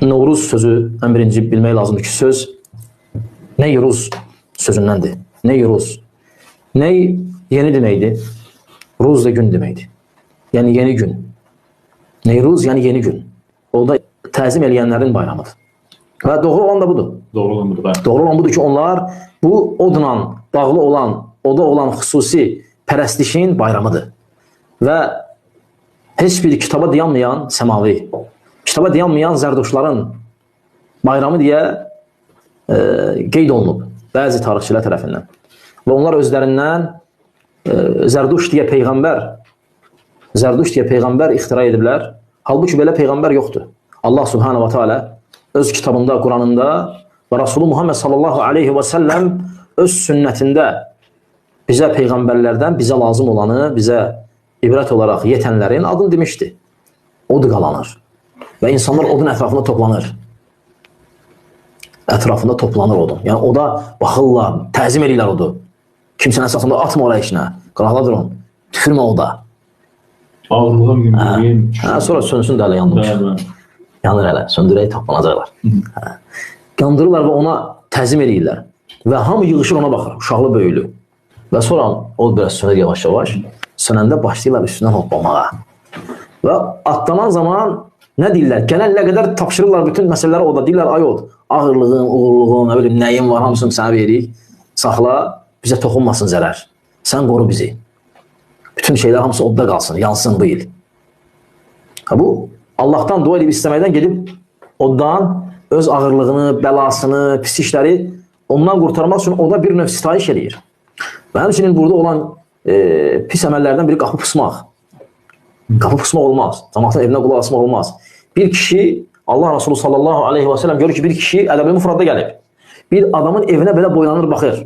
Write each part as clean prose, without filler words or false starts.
Novruz sözü ən birinci bilmək lazımdır ki, söz Neyruz sözündəndir. Neyruz. Ney yeni deməkdir. Ruz da gün deməkdir. Yəni yeni gün. Neyruz yəni yeni gün. O da təzim eləyənlərin bayramıdır. Və doğru olan da budur. Doğru olan budur. Bəli. Doğru olan budur ki, onlar bu odla bağlı olan, oda olan xüsusi pərəstişin bayramıdır. Və heç bir kitaba dayanmayan səmavi, kitaba dayanmayan zərduşların bayramı deyə qeyd olunub bəzi tarixçilər tərəfindən. Və onlar özlərindən Zərduş deyə peyğəmbər ixtira ediblər. Halbuki belə peyğəmbər yoxdur. Allah Subhanahu va Taala öz kitabında, Quranında və Rasulü Muhammed sallallahu aleyhi və səlləm öz sünnətində bizə peyğəmbərlərdən bizə lazım olanı, bizə ibrət olaraq yetənlərin adını demişdi. Od qalanır və insanlar odun ətrafında toplanır. Ətrafında toplanır odun. Yəni oda baxırlar, təzim eləyirlər odu. Kimsə əsasında atma oraya işinə, qıraqda durun, tüfürmə oda. Ağırlığa bir gün bileyim. Hə, sonra sönsün də hələ yandırmış. Yanır hələ, söndürək toplanacaqlar. Hə. Yandırırlar və ona təzim eləyirlər. Və hamı yığışır ona baxır, uşaqlı böyüklü. Və sonra o biraz sönür yavaş-yavaş. Sönəndə başlayırlar üstündən hoppamağa. Və atlanan zaman nə deyirlər? Gələn ilə qədər tapşırırlar bütün məsələləri oda. Deyirlər, ay od, ağırlığın, uğurluğun, nə bilim, nəyin var, hamısını sənə veririk. Saxla, bizə toxunmasın zərər. Sən qoru bizi. Bütün şeylər hamısı odda qalsın, yansın bu il. Ha, bu, Allahdan dua edib istəməkdən gedib oddan öz ağırlığını, bəlasını, pis işləri ondan qurtarmaq üçün oda bir növ sitayiş eləyir. Və həmçinin burada olan pis əməllərdən biri qapı pusmaq. Qapı pusmaq olmaz. Cəmaatın evinə qulaq asmaq olmaz. Bir kişi, Allah Resulü sallallahu aleyhi və səlləm görür ki, bir kişi ədəb-i müfradda gəlib. Bir adamın evinə belə boylanır, baxır.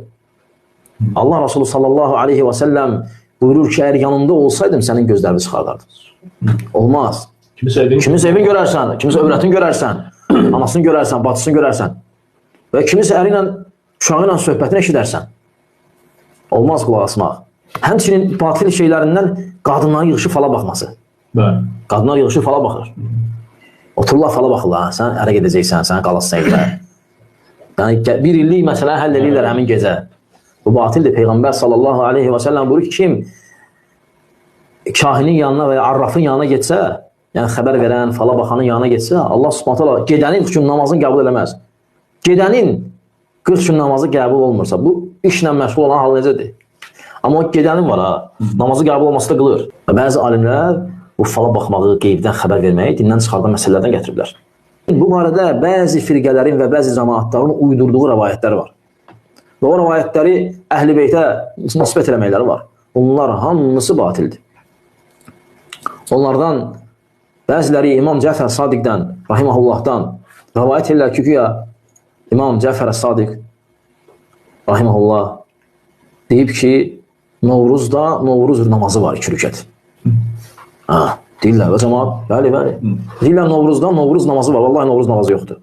Allah Resulü sallallahu aleyhi və səlləm buyurur ki, əgər yanında olsaydım sənin gözlərini çıxardardım. Olmaz. Kimisə evin görərsən, kimisə övrətini görərsən, anasını görərsən, bacısını görərsən və kimisə əri ilə, uşağı ilə söhbətini eşidərsən. Olmaz qulaq asmaq. Həmçinin batil şeylərindən qadınların yığışıb fala baxması. Bəli. Qadınlar yığışıb fala baxır. Otururlar fala baxırlar. Sən ərə gedəcəksən, sən qalasın evdə. Yəni bir illik məsələni həll edirlər həmin gecə. Bu batildir. Peyğəmbər sallallahu aleyhi və səlləm buyurur ki, kim kahinin yanına və ya arrafın yanına getsə, yəni xəbər verən, fala baxanın yanına getsə, Allah Subhanahu taala gedənin 40 gün namazını qəbul eləməz. Gedənin 40 gün namazı qəbul olmursa, bu işlə məşğul olan hal necədir? Amma o gedənin var ha, namazı qəbul olması da qılır. Və bəzi alimlər bu fala baxmağı, qeybdən xəbər verməyi dindən çıxardan məsələlərdən gətiriblər. Bu barədə bəzi firqələrin və bəzi cəmaatların uydurduğu rəvayətlər var. Və o rəvayətləri Əhl-i Beytə nisbət eləməkləri var. Bunlar hamısı batildir. Onlardan bəziləri İmam Cəfər Sadiqdən, rahimahullahdan rəvayət edirlər ki, güya İmam Cəfər Sadiq rahimahullah deyib ki, Novruzda Novruz namazı var 2 rükət. Ha, deyirlər və cəmaat, bəli, bəli. Deyirlər Novruzda Novruz namazı var. Vallahi Novruz namazı yoxdur.